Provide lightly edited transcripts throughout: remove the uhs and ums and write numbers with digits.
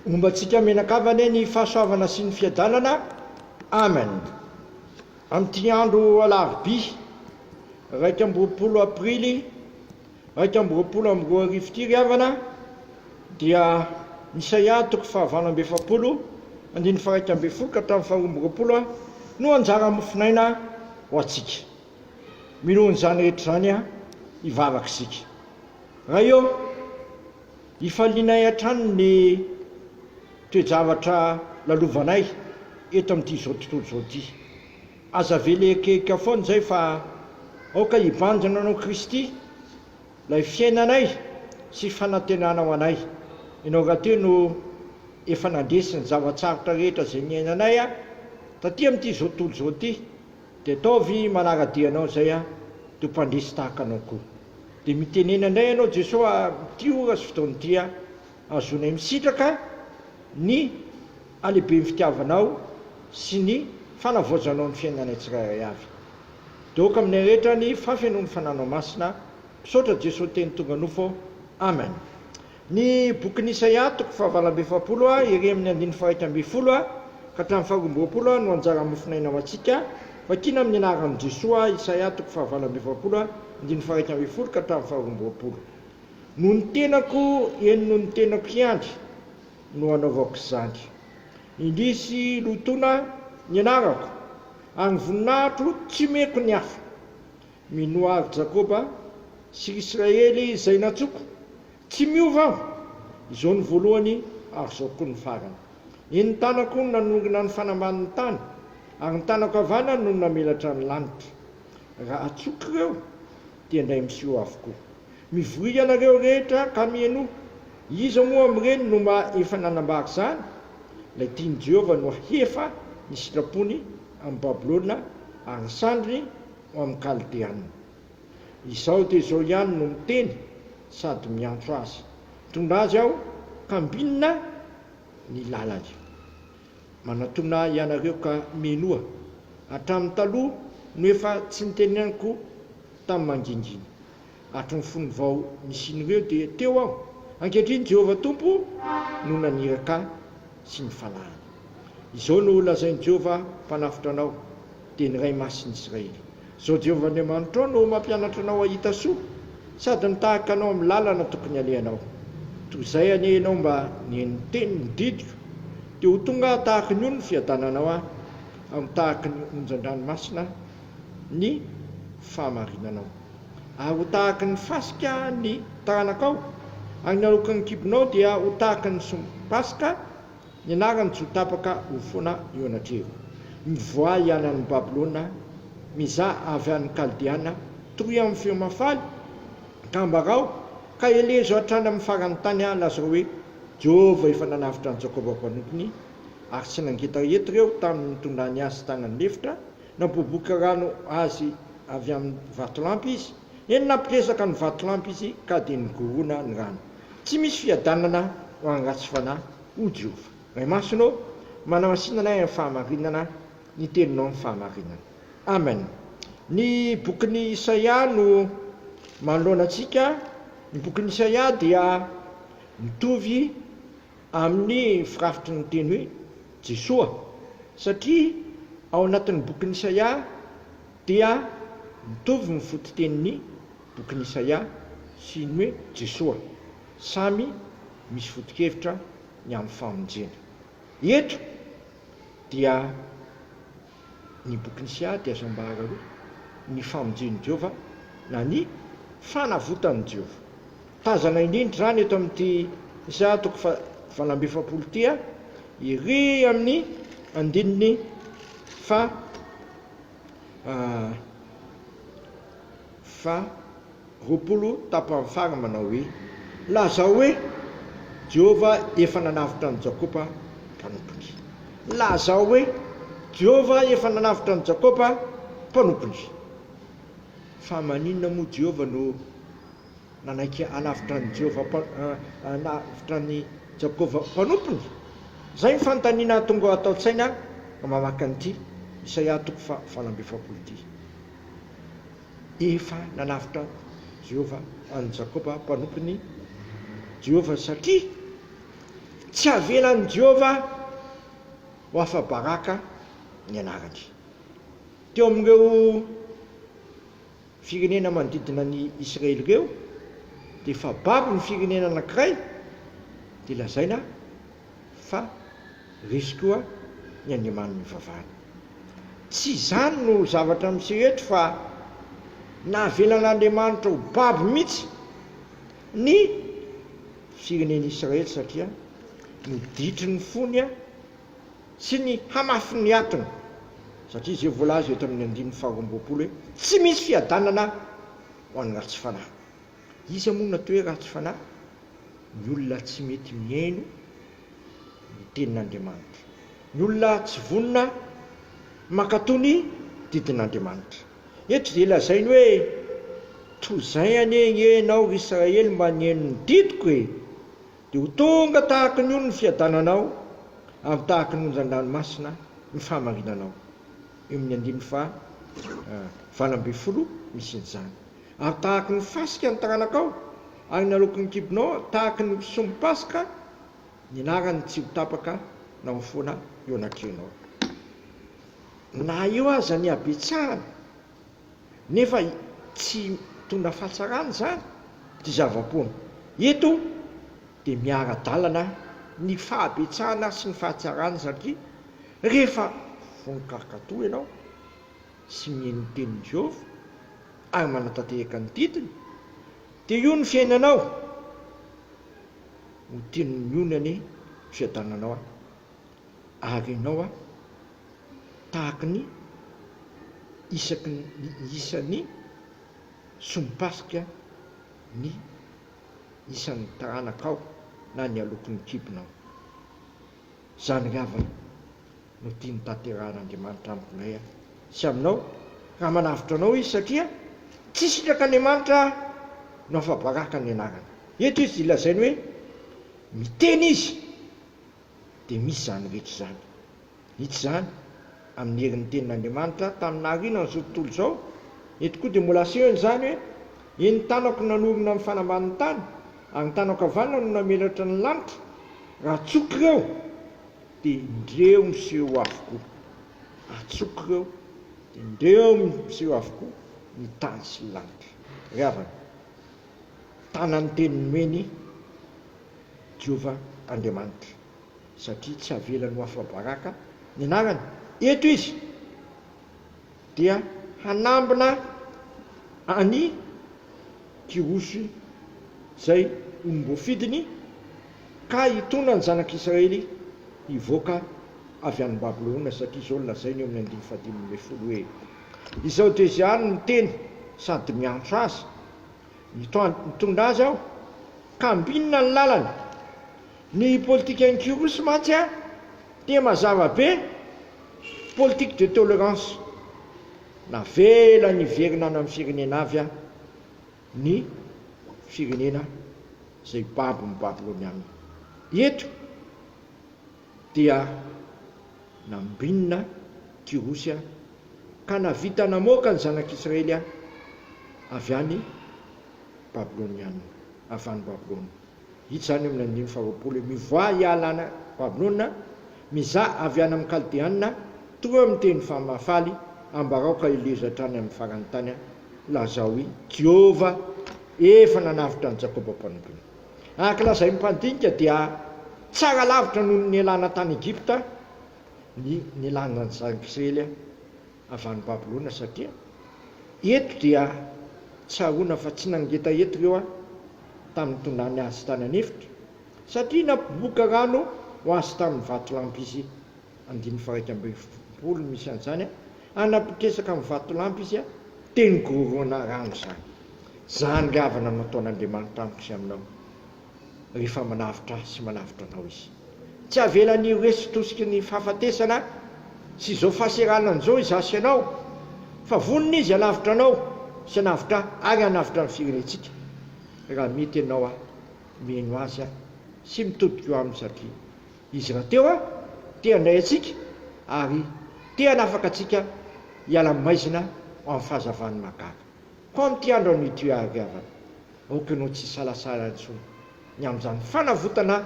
Homba antsika mianakavy anie ny fahasoavana sy ny fiadanana. Amen. Amin'ity andro alarobia 21 aprily 2021 ity ry havana dia ny Isaia toko faha-48 andininy faha-11 ka hatramin'ny faha-22 no anjara mofonaina ho antsika. Minoa an'izany rehetra izany hivavaka isika. Ray ô! Ifalianay hatrany ny toe-javatra lalovanay eto amin'ity izao tontolo izao ity. Aza avela hiekehika foana izay fa aoka hibanjina anao Kristy, ilay fiainanay sy fanantenana ho anay. Ianao rahateo no efa nandresy ny zava-tsarotra rehetra izay niainanay taty amin'ity izao tontolo izao ity, dia ataovy manara-dia anao izay dia ho mpandresy tahaka anao koa. Dia mitenena indray ianao Jesoa amin'ity ora sy fotoana ity ahazoanay misitraka ny halehiben'ny fitiavanao sy ny fanavaozanao ny fiainanay tsirairay avy. Dia aoka aminay rehetra ny fahafenoan'ny Fananao Masina. Misaotra Jesoa Teny tonga nofo ô. Amen. Ny bokin'i Isaia toko faha-48 ery amin'ny andininy faha-11 ka hatramin'ny faha-22 no anjara mofonaina ho antsika. Vakina amin'ny anaran'i Jesoa, Isaia toko faha-48 andininy faha-11 ka hatramin'ny faha-22. Noho ny tenako, eny noho ny tenako ihany no anaovako izany. Indrisy lotoina ny anarako, ary ny voninahitro tsy omeko ny hafa. Minoa ahy ry Jakoba sy ry Israely izay nantsoiko, tsy miova aho, izao no voalohany ary izao koa no farany. Eny ny tanako no nanongona ny fanambanin'ny tany, ary ny tanako havanana no namelatra ny lanitra. Raha antsoiko ireo, dia indray miseho avokoa. Mivoria ianareo rehetra ka mihainoa, iza moa amin'ireny no mba efa nanambara izany? Ilay tian'i Jehovah no hahefa ny sitrapony amin'i Babylona ary ny sandriny ho amin'ny Kaldeana. Izaho dia izao ihany no miteny sady miantso azy. Mitondra azy aho ka ambinina ny lalany. Manatona ahy ianareo ka mihenoa. Hatramin'ny taloha no efa tsy nitenenako tamin'ny mangingina. Hatry ny fony vao nisian'ireo dia teo aho. Ankehitriny Jehovah Tompo no naniraka ahy sy ny fanahiny. Izao no lazain'i Jehovah Mpanavotra anao, dia ny Ray Masin'i Israely, Izao Jehovah Andriamanitrao no mampianatra anao hahita soa, sady mitarika anao amin'ny lalana tokony halehanao. Toy izay anie ianao mba nihaino ny teny ny didiko, dia ho tonga tahaka ny ony ny fiadananao ahy, ary ho tahaka ny onjan-dranomasina ny fahamarinanao. Ary ho tahaka ny fasika ny taranakao, ary ny aloky ny kibonao dia ho tahaka ny sombim-pasika, Ny anarany tsy ho tapaka ho foana eo anatrehako. Mivoaha hiala any Babylona, mizaha avy any Kaldeana, toria amin'ny feo mahafaly, ka ambarao, ka elezo hatrany amin'ny faran'ny tany aho, lazao hoe, Jehovah efa nanavotra an'i Jakoba mpanompony, ary tsy nangetaheta ireo tamin'ny nitondrany azy tanany lefitra, nampiboboka rano azy avy amin'ny vatolampy izy, eny nampiresaka ny vatolampy izy, ka dia nigorona ny rano. Tsy misy fiadanana ho an'ny ratsy fanahy, hoy Jehovah. Ray Masina ô, manamasina anay amin'ny fahamarinana, ny Teninao ny fahamarinana. Amen. Ny bokin'i Isaia no manoloana antsika. Ny bokin'i Isaia dia mitovy amin'ny firafitry ny teny hoe Jesoa, satria ao anatin'ny bokin'i Isaia dia mitovy ny fototenin'ny Bokin'i Isaia sy ny hoe Jesoa, samy misy foto-kevitra ny amin'ny famonjena. Eto dia ny bokin'i Isaia dia azo ambara hoe ny famonjen'i Jehovah na ny fanavotan'i Jehovah. Tazana indrindra izany eto amin'ity Isaia toko faha-48 ity, ery amin'ny andininy faha Fa 20 tapany farany manao hoe, Lazao hoe, Jehovah efa nanavotra an'i Jakoba mpanompony. Lazao hoe, Jehovah efa nanavotra an'i Jakoba mpanompony. Fa maninona moa Jehovah no nanaiky hanavotra an'i Jehovah hanavotra an'i Jakoba mpanompony? Izay ny fanontaniana tonga ato an-tsaina raha mamaky an'ity Isaia toko faha-48 ity. Efa nanavotra Jehovah an'i Jakoba mpanompony Jehovah satria. Tsy avelan'i Jehovah ho afa-baraka ny anarany. Teo amin'ireo firenena manodidina ny Israely ireo, dia efa babo ny firenena anankiray, dia lazaina fa resy koa ny andriamaniny ivavahana. Tsy izany no zavatra miseho eto fa navelan'Andriamanitra ho babo mihitsy ny firenen'Israely satria noditry ny fony sy ny hamafin'ny atiny, satria izay voalaza eto amin'ny andininy faharoa amby 20 hoe tsy misy fiadanana ho an'ny ratsy fanahy. Iza moa no atao hoe ratsy fanahy? Ny olona tsy mety mihaino ny tenin'Andriamanitra. Ny olona tsy vonona mankatò ny didin'Andriamanitra. Eto dia lazainy hoe, Toy izay anie ange ianao ry Israely mba nihaino ny didiko e! Dia ho tonga tahaka ny ony ny fiadananao, ary tahaka ny onjan-dranomasina ny fahamarinanao. Eo amin'ny andininy faha 18 misy an'izany. Ary tahaka ny fasika ny taranakao, ary ny aloky ny kibonao tahaka ny sombim-pasika, ny anarany tsy ho tapaka na ho foana eo anatrehanao. Na eo aza ny habetsahana, nefa tsy mitondra fahatsarana izany, dia zava-poana. Eto dia miara-dalana ny fahabetsahana sy ny fahatsarana satria rehefa vonon-kankatò ianao sy mihaino ny tenin'i Jehovah ary manatanteraka ny didiny, dia io ny fiainanao. Ho tian'ny ony anie ny fiadananao an! Ary ianao an, tahaky ny isaky ny isan'ny sompasika ny isan'ny taranakao na ny aloky ny kibonao. Izany ry havana no tiany tanterahan'Andriamanitra amiko indray an, sy aminao, raha manavotra anao Izy satria tsy sitrak'Andriamanitra no afa-baraka ny anarany. Eto izy dia lazainy hoe miteny izy dia misy izany rehetra izany. Hita izany amin'ny herin'ny tenin'Andriamanitra tamin'ny nahariana an'izao tontolo izao. Eto koa dia mbola asehony izany hoe eny tanako nanorina ny fanambanin'ny tany ary ny tanako havanana no namelatra ny lanitra. Raha atsoko ireo dia indreo miseho avokoa. Atsoko ireo dia indreo miseho avokoa ny tany sy ny lanitra. Ry havana, Tana ny teny nomeny Jehovah Andriamanitra, satria tsy avelany ho afa-baraka ny anarany. Eto izy dia hanambina an'i Kyrosy izay olom-boafidiny, ka hitondra ny zanak'Israely hivoaka avy any Babylona, satria izao no lazainy eo amin'ny andininy fahadimy ambin'ny folo hoe, Izao dia izaho no miteny sady miantso azy, Nitondra azy aho ka ambinina ny lalany. Ny politikan'i Kyrosy mantsy dia mazava be, politique de tolerance. Navelany hiverina any amin'ny firenena avy ny firenena izay babon'ny Babyloniana. Eto dia nambinina Kyrosy ka nahavita namoaka ny zanak'Israely avy any Babyloniana, avy any Babylona. Hita izany eo amin'ny andininy faharoapolo hoe, Mivoaha hiala any Babylona, mizaha avy any amin'ny Kaldeana, toroy amin'ny teny fa mahafaly, ambarao ka elezo hatrany amin'ny faran'ny tany, lazao i Jehovah efa nanavotra an'i Jakoba mpanompony. Araka lazain'ny mpandinika dia tsara lavitra noho ny nialana tany Egypta ny nialana ny zanak'Israely avy any Babylona satria eto dia tsaroana fa tsy nangetaheta ireo tamin'ny nitondrany azy tany an'efitra satria nampiboka rano ho azy tamin'ny vatolampy izy, andininy faha-21 no misy an'izany, ary nampitresaka amin'ny vatolampy izy dia nigoroana rano izany. Izany ry havana no ataon'Andriamanitra amiko sy aminao rehefa manavotra ahy sy manavotra anao Izy. Tsy avelany ho resy tosiky ny fahafatesana sy izao fahaseranana izao izaho sy ianao, fa vonona Izy hanavotra anao sy hanavotra ahy ary hanavotra ny firenentsika, raha mety ianao aho mihaino Azy aho sy mitodika eo Aminy satria Izy rahateo aho te handray antsika ary te hanafaka antsika hiala amin'ny maizina ho amin'ny fahazavan'ny mahagaga. Koa amin'ity andro anio ity àry ry havana, aoka ianao tsy hisalasala intsony ny amin'izany fanavotana.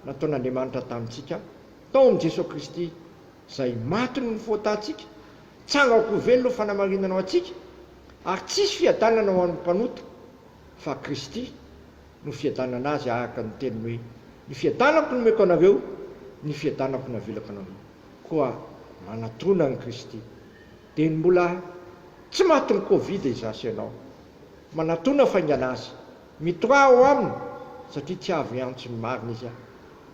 nataon'Andriamanitra tamintsika tao amin'i Jesoa Kristy izay maty noho ny fahotantsika, tsangan-ko velona ho fanamarinana ho antsika, ary tsisy fiadanana ho an'ny mpanota fa Kristy no fiadanana azy araka ny teniny hoe, Ny fiadanako no omeko anareo, ny fiadanako no avelako anareo. Koa manatona an'i Kristy. Dia ny mbola tsy matin'ny covid izaho sy ianao. Manatona faingana azy. Mitoraha ao aminy satria tsy avy hiantso ny marina izy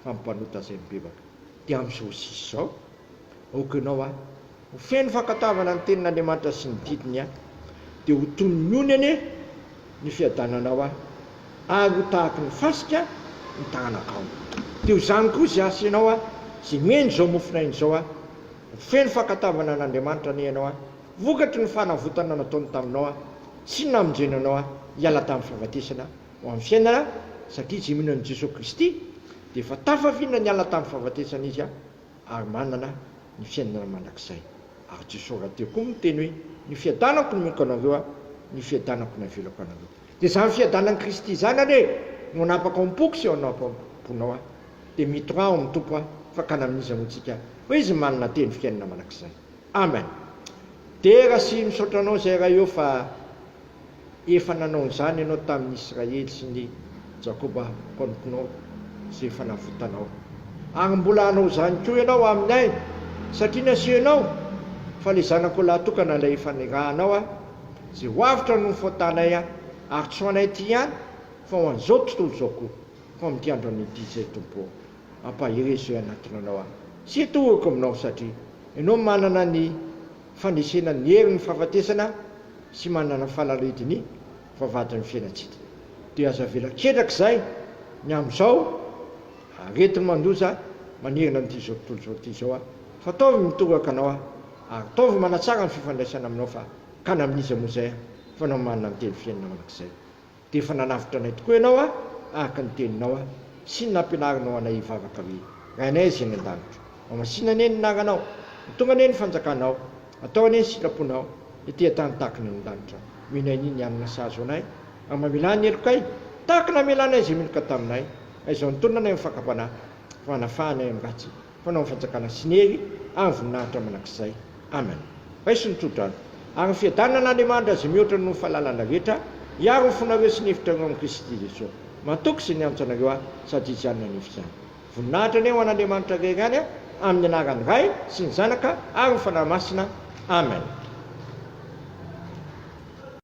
fa ny mpanota izay mibebaka. Dia amin'izao sisa izao, aoka ianao aho ho feno fankatoavana ny tenin'Andriamanitra sy ny didiny aho, dia ho toy ny ony anie ny fiadananao aho, ary ho tahaky ny fasika ny taranakao. Dia ho izany koa izaho sy ianao aho, izay mihaino izao mofonaina izao aho, ho feno fankatoavana an'Andriamanitra anie ianao aho, vokatry ny fanavotana nataony taminao aho, sy ny namonjeny anao aho hiala tamin'ny fahafatesana ho amin'ny fiainana, satria izay mino an'i Jesoa Kristy dia efa tafafina niala tamin'ny fahafatesana izy ary manana ny fiainana mandrakizay. Ary Jesoa rahateo koa miteny hoe, Ny fiadanako no omeko anareo aho, ny fiadanako no avelako anareo. Dia izany fiadanan'i Kristy izany anie no hanapaka ao am-poko sy ao am-ponao aho. Dia mitoraha ao amin'ny Tompo aho, fa ka na amin'iza moa tsika, fa Izy no manana teny fiainana mandrakizay. Amen. Dera sy misaotra anao izay Ray ô fa efa nanao an'izany ianao tamin'ny Israely sy ny Jakoba mpanomponao izay efa navotanao. Ary mbola hanao izany koa ianao aminay satria nasehonao fa ilay Zanakao lahatokana ilay efa nirahanao aho izay ho avotra noho ny fahotanay aho ary tsy ho anay ity ihany fa ho an'izao tontolo izao koa. Fa amin'ity andro anio ity izay Tompo ô ampaherezo izay hanatona anao aho sy hitohoko aminao satria ianao manana ny fandresena ny herin'ny fahafatesana sy manana ny fanalahidin'ny vavahadin'ny fiainantsika. Dia aza avela ketraka izay ny amin'izao areti-mandoza manerana an'ity izao tontolo izao ity izao aho, fa ataovy mitoraka anao aho, ary ataovy manatsara ny fifandraisana aminao fa ka na amin'iza moa izay aho, fa anao manana ny teny fiainana mandrakizay. Dia efa nanavotra anay tokoa Ianao aho, araka ny Teninao aho, sy ny nampianarinao anay hivavaka hoe, Rainay izay any an-danitra, Hohamasina anie ny anaranao, ho tonga anie ny fanjakanao, atao anie ny sitraponao, ety an-tany tahaka ny any an-danitra. Omena anie ny hanina sahaza ho anay, ary mamelà ny helokay, tahaka ny namelanay izay meloka taminay, aiza antonona anay amin'ny fakam-panahy, fa hanafaha anay amin'ny ratsy. Mpanao ny fanjakana sy ny hery ary ny voninahitra mandrakizay. Amen. Raiso ny tsodrano. Ary ny fiadanan'Andriamanitra izay mihoatra noho ny fahalalana rehetra, hiaro ny fonareo sy ny hevitrareo amin'i Kristy Jesoa. Matoky izay niantso anareo Aho, sady Izy ihany no hanefy izany. Voninahitra anie ho an'Andriamanitra irery ihany, amin'ny anaran'ny Ray sy ny Zanaka ary ny Fanahy Masina. Amen.